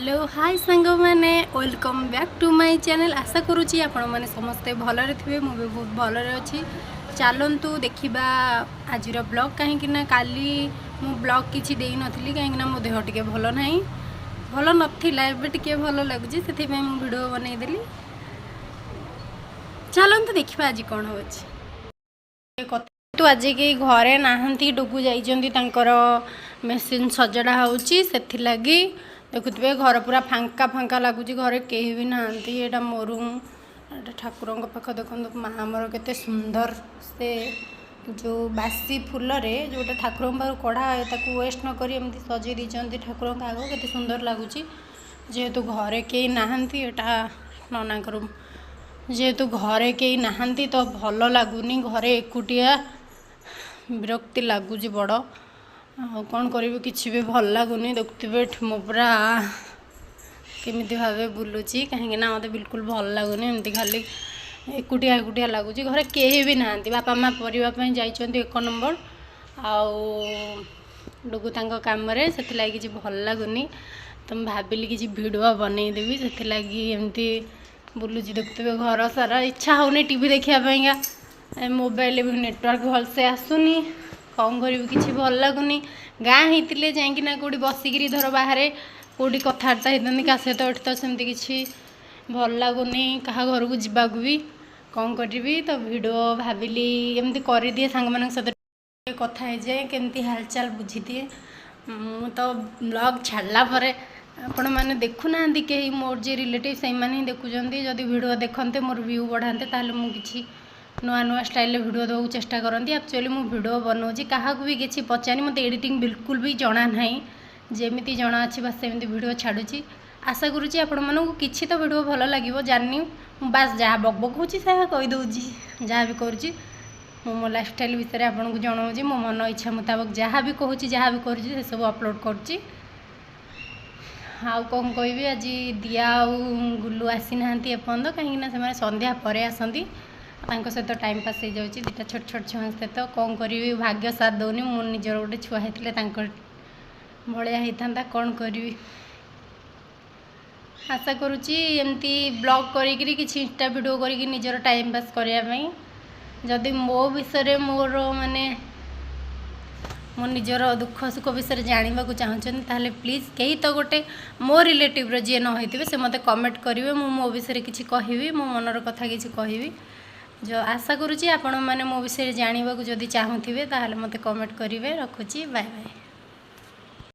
Hello, high ସାଙ୍ଗମାନେ, welcome back to my channel। ଆଶା କରୁଛି ଆପଣମାନେ ସମସ୍ତେ ଭଲରେ ଥିବେ। ମୁଁ ବି ବହୁତ ଭଲରେ ଅଛି। ଚାଲନ୍ତୁ ଦେଖିବା ଆଜିର ବ୍ଲଗ୍, କାହିଁକି ନା କାଲି ମୁଁ ବ୍ଲଗ୍ କିଛି ଦେଇନଥିଲି, କାହିଁକିନା ମୋ ଦେହ ଟିକେ ଭଲ ନାହିଁ, ଭଲ ନଥିଲା। ଏବେ ଟିକେ ଭଲ ଲାଗୁଛି, ସେଥିପାଇଁ ମୁଁ ଭିଡ଼ିଓ ବନେଇଦେଲି। ଚାଲନ୍ତୁ ଦେଖିବା ଆଜି କ'ଣ ହେଉଛି କଥା। ତୁ ଆଜି କେହି ଘରେ ନାହାନ୍ତି, ଡୁଗୁ ଯାଇଛନ୍ତି, ତାଙ୍କର ମେସିନ୍ ସଜଡ଼ା ହେଉଛି। ସେଥିଲାଗି ଦେଖୁଥିବେ ଘର ପୁରା ଫାଙ୍କା ଫାଙ୍କା ଲାଗୁଛି, ଘରେ କେହି ବି ନାହାନ୍ତି। ଏଇଟା ମୋ ରୁମ୍, ଏଇଟା ଠାକୁରଙ୍କ ପାଖ। ଦେଖନ୍ତୁ, ମା ଆମର କେତେ ସୁନ୍ଦର, ସେ ଯେଉଁ ବାସି ଫୁଲରେ ଯେଉଁଟା ଠାକୁରଙ୍କ ପାଖରୁ କଢ଼ା ହୁଏ, ତାକୁ ୱେଷ୍ଟ ନ କରି ଏମିତି ସଜେଇ ଦେଇଛନ୍ତି ଠାକୁରଙ୍କ ଆଗ। କେତେ ସୁନ୍ଦର ଲାଗୁଛି। ଯେହେତୁ ଘରେ କେହି ନାହାନ୍ତି, ଏଇଟା ନନାଙ୍କ ରୁମ୍। ଯେହେତୁ ଘରେ କେହି ନାହାନ୍ତି ତ ଭଲ ଲାଗୁନି, ଘରେ ଏକୁଟିଆ ବିରକ୍ତି ଲାଗୁଛି ବଡ଼। ଆଉ କ'ଣ କରିବି, କିଛି ବି ଭଲ ଲାଗୁନି। ଦେଖୁଥିବେ ଏଠି ମୁଁ ପୁରା କେମିତି ଭାବେ ବୁଲୁଛି, କାହିଁକି ନା ମୋତେ ବିଲକୁଲ ଭଲ ଲାଗୁନି। ଏମିତି ଖାଲି ଏକୁଟିଆ ଏକୁଟିଆ ଲାଗୁଛି। ଘରେ କେହି ବି ନାହାନ୍ତି। ବାପା ମା ପରିବା ପାଇଁ ଯାଇଛନ୍ତି ଏକ ନମ୍ବର, ଆଉ ଡୁଗୁ ତାଙ୍କ କାମରେ। ସେଥିଲାଗି କିଛି ଭଲ ଲାଗୁନି ତ ମୁଁ ଭାବିଲି କିଛି ଭିଡ଼ିଓ ବନେଇଦେବି, ସେଥିଲାଗି ଏମିତି ବୁଲୁଛି। ଦେଖୁଥିବେ ଘର ସାରା। ଇଚ୍ଛା ହେଉନି ଟିଭି ଦେଖିବା ପାଇଁକା, ମୋବାଇଲରେ ବି ନେଟୱାର୍କ ଭଲସେ ଆସୁନି। କ'ଣ କରିବି, କିଛି ଭଲ ଲାଗୁନି। ଗାଁ ହେଇଥିଲେ ଯାଇକିନା କେଉଁଠି ବସିକିରି ଧର ବାହାରେ କେଉଁଠି କଥାବାର୍ତ୍ତା ହେଇଥାନ୍ତି କାହା ସହିତ। ଏଠି ତ ସେମିତି କିଛି ଭଲ ଲାଗୁନି କାହା ଘରକୁ ଯିବାକୁ ବି। କ'ଣ କରିବି, ତ ଭିଡ଼ିଓ ଭାବିଲି ଏମିତି କରିଦିଏ, ସାଙ୍ଗମାନଙ୍କ ସହିତ ଟିକେ କଥା ହେଇଯାଏ, କେମିତି ହାଲଚାଲ ବୁଝିଦିଏ। ମୁଁ ତ ବ୍ଲଗ୍ ଛାଡ଼ିଲା ପରେ ଆପଣମାନେ ଦେଖୁନାହାନ୍ତି କେହି, ମୋର ଯିଏ ରିଲେଟିଭ୍ ସେଇମାନେ ହିଁ ଦେଖୁଛନ୍ତି। ଯଦି ଭିଡ଼ିଓ ଦେଖନ୍ତେ, ମୋର ଭ୍ୟୁ ବଢ଼ାନ୍ତେ, ତାହେଲେ ମୁଁ କିଛି ନୂଆ ନୂଆ ଷ୍ଟାଇଲରେ ଭିଡ଼ିଓ ଦେବାକୁ ଚେଷ୍ଟା କରନ୍ତି। ଆକ୍ଚୁଆଲି ମୁଁ ଭିଡ଼ିଓ ବନାଉଛି କାହାକୁ ବି କିଛି ପଚାରିନି। ମୋତେ ଏଡ଼ିଟିଂ ବିଲକୁଲ ବି ଜଣା ନାହିଁ। ଯେମିତି ଜଣା ଅଛି ବାସ୍ ସେମିତି ଭିଡ଼ିଓ ଛାଡ଼ୁଛି। ଆଶା କରୁଛି ଆପଣମାନଙ୍କୁ କିଛି ତ ଭିଡ଼ିଓ ଭଲ ଲାଗିବ। ଜାଣିନି, ମୁଁ ବାସ୍ ଯାହା ବକ୍ ବକ୍ ହେଉଛି ସେହା କହିଦେଉଛି। ଯାହା ବି କରୁଛି, ମୁଁ ମୋ ଲାଇଫଷ୍ଟାଇଲ୍ ବିଷୟରେ ଆପଣଙ୍କୁ ଜଣାଉଛି। ମୋ ମନ ଇଚ୍ଛା ମୁତାବକ ଯାହା ବି କହୁଛି, ଯାହା ବି କରୁଛି, ସେସବୁ ଅପଲୋଡ଼ କରୁଛି। ଆଉ କ'ଣ କହିବି? ଆଜି ଦିଆ ଆଉ ଗୁଲୁ ଆସିନାହାନ୍ତି ଏପର୍ଯ୍ୟନ୍ତ, କାହିଁକିନା ସେମାନେ ସନ୍ଧ୍ୟା ପରେ ଆସନ୍ତି। ତାଙ୍କ ସହିତ ଟାଇମ୍ ପାସ୍ ହେଇଯାଉଛି ଦୁଇଟା ଛୋଟ ଛୋଟ ଛୁଆଙ୍କ ସହିତ। କ'ଣ କରିବି, ଭାଗ୍ୟ ସାଥ ଦେଉନି। ମୋ ନିଜର ଗୋଟେ ଛୁଆ ହେଇଥିଲେ ତାଙ୍କ ଭଳିଆ ହେଇଥାନ୍ତା। କ'ଣ କରିବି? ଆଶା କରୁଛି ଏମିତି ବ୍ଲଗ୍ କରିକିରି, କିଛି ଇନଷ୍ଟା ଭିଡ଼ିଓ କରିକି ନିଜର ଟାଇମ୍ ପାସ୍ କରିବା ପାଇଁ, ଯଦି ମୋ ବିଷୟରେ, ମୋର ମାନେ ମୋ ନିଜର ଦୁଃଖ ସୁଖ ବିଷୟରେ ଜାଣିବାକୁ ଚାହୁଁଛନ୍ତି, ତାହେଲେ ପ୍ଲିଜ୍ କେହି ତ ଗୋଟେ ମୋ ରିଲେଟିଭ୍ର ଯିଏ ନ ହେଇଥିବେ, ସେ ମୋତେ କମେଣ୍ଟ କରିବେ। ମୁଁ ମୋ ବିଷୟରେ କିଛି କହିବି, ମୋ ମନର କଥା କିଛି କହିବି। ଆଶା କରୁଛି ଆପଣମାନେ ମୋ ବିଷୟରେ ଜାଣିବାକୁ ଯଦି ଚାହୁଁଥିବେ, ତାହେଲେ ମୋତେ କମେଣ୍ଟ କରିବେ। ରଖୁଛି, ବାଏ ବାଏ।